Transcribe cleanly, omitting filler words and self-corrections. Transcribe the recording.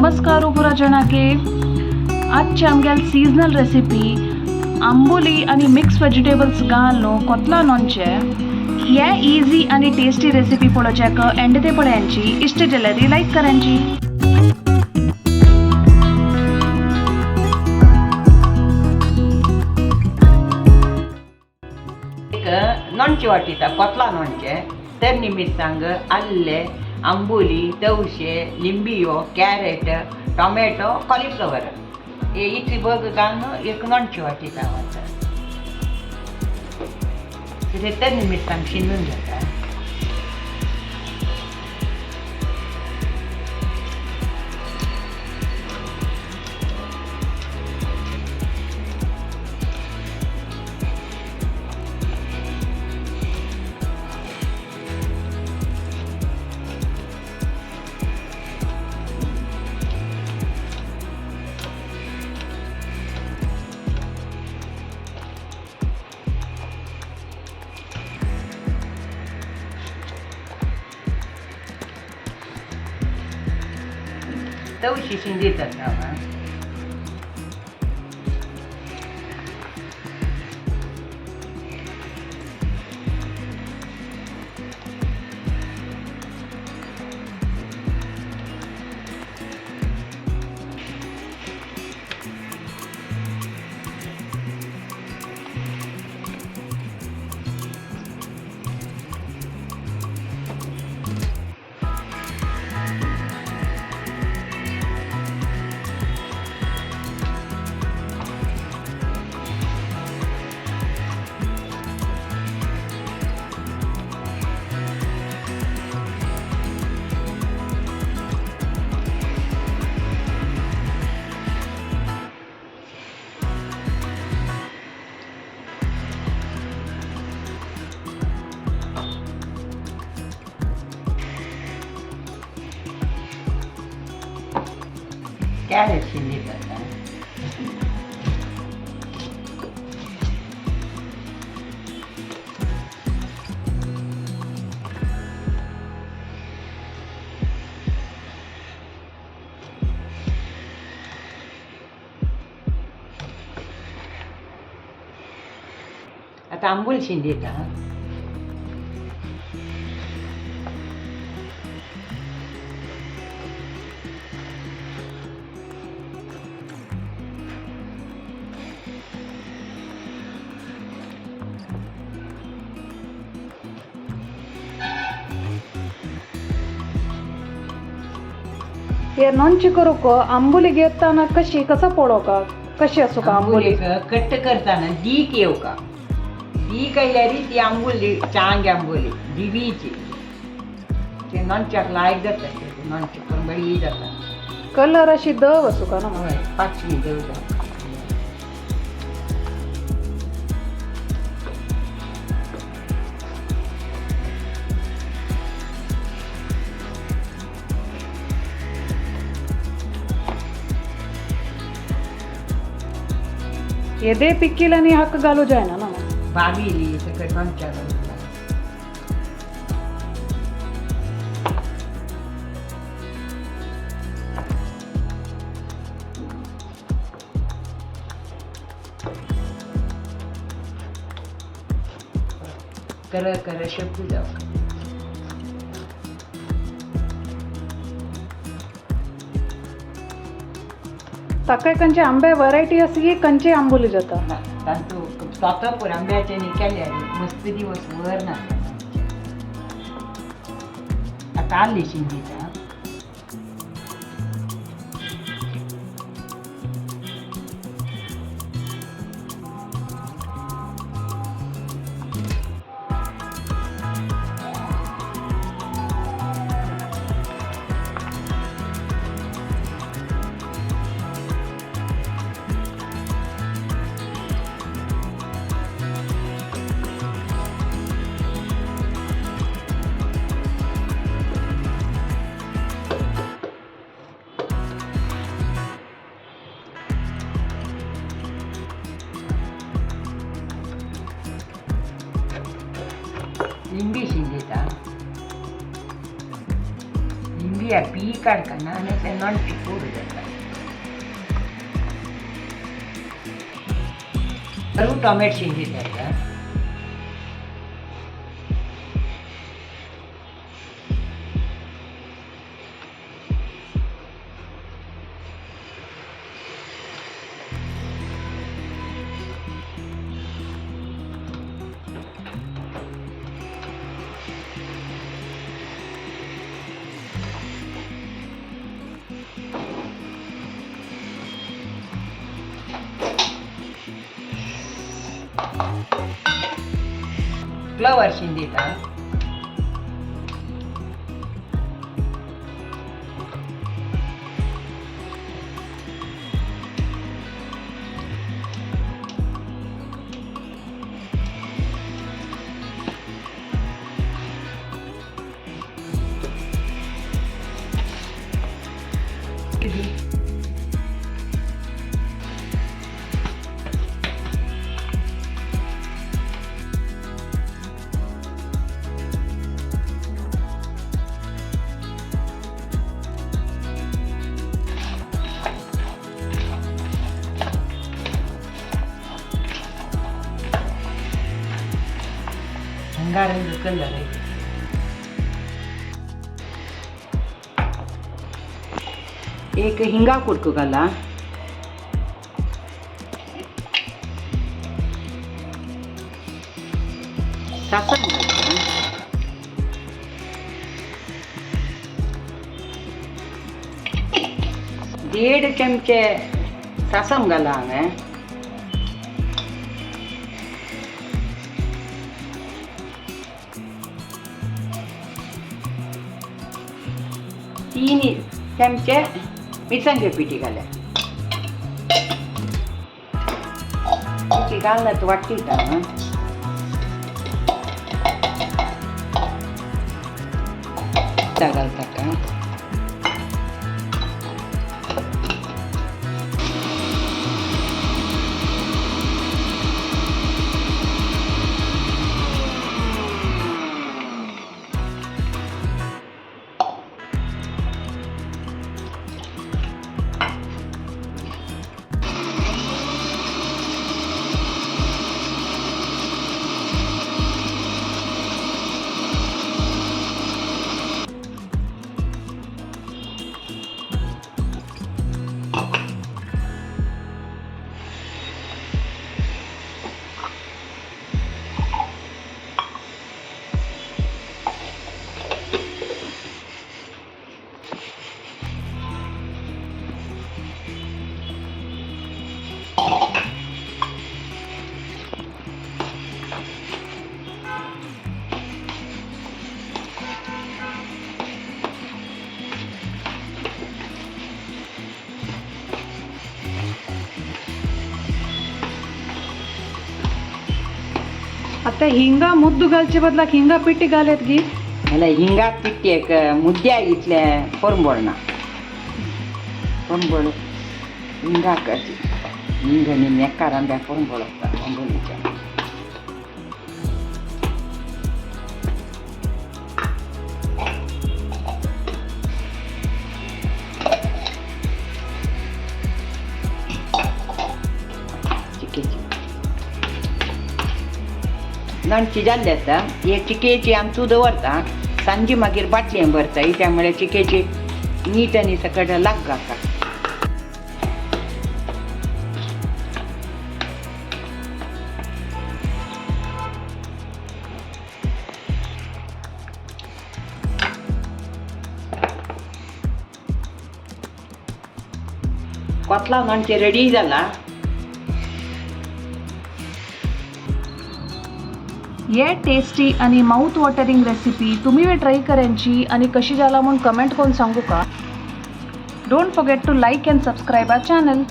नमस्कार पुरा जणाके। आजचे आमगेले सीजनल रेसिपी आंबोली आणि मिक्स वेजिटेबल्स घालून कोतला नोनचे हे इजी आणि टेस्टी रेसिपी पळोवच्याक एंड ते पळयांची इष्ट जाल्यार लायक करांची। नोणचें वाटिता कोतला नोणचें तरणी मिरसांग आल्ले आंबोली तवशे लिंबियो कॅरेट टोमॅटो कॉलिफ्लॉवर हे इतली बग घालून एक नोणचें वाटिता आतां। तरणी मिरसांग शिंदून जाता। तवशी शिंदीतात हांव। कॅरेट शिंदीतात। आता आंबूल शिंदीता। हे नोनचे करूक आंबोली घेताना कशी कसा पळोवका कशी आसूका आंबोली? कट्ट करताना दीक येवका, दीक आयल्यार ती आंबोली चांग आंबोली दिवीची ते नोनच्याक लायक जाता, नोनचे करून बरी जाता। कलर अशी दव आसूका ना? हय, पाचवी दव जाता। येदे पिकील आनी हाका घालू जायना ना? बाविली सकट नोनच्या घालूं। कर कर शेपू जावं। ताका खंयचे आंबे वरायटी आसा की खंयचे आंबोली जाता? तांतू तोतापूर आंब्याचे न्ही केल्यार मस्त दिवस वर ना। आतां आल्ली शिंदीता। बिया बी काडकना आनी ते नॉनची पूड जाता. टोमॅटो शिंदीता. फ्लावर शिंदीता. रंगारंग कलर आहे. एक हिंगा कुडको घाला. सासण घालता. 1.5 चमचे सासम घाला हांवें. 3 चमचे मिरसांगे पिठी घाल्या. पिठी घालून वाटीता. घालता का आता हिंगा मुद्दू घालचे बदलाक हिंगा पिठी घालेत गी. मला हिंगा पिठी एक मुद्द्या इतले पोरंबोळ ना पोरंबोळ हिंगा करची हिंग आनी एका रांद्या पोरंबोळ आसता आंबोलीच्या. चिकेची लोणची जाल्ली आसता. हे चिकेची आमचो दवरता सांजी मागीर बाटलें भरता. त्यामुळे चिकेची नीट आनी सकट लागता. कोतला लोणचें रेडी जाला. ये टेस्टी आणि माउथ वॉटरिंग रेसिपी तुम्ही ट्राय करायची आणि कशी जाला म्हणून कमेंट करून सांगू का. Don't forget to like and subscribe our channel.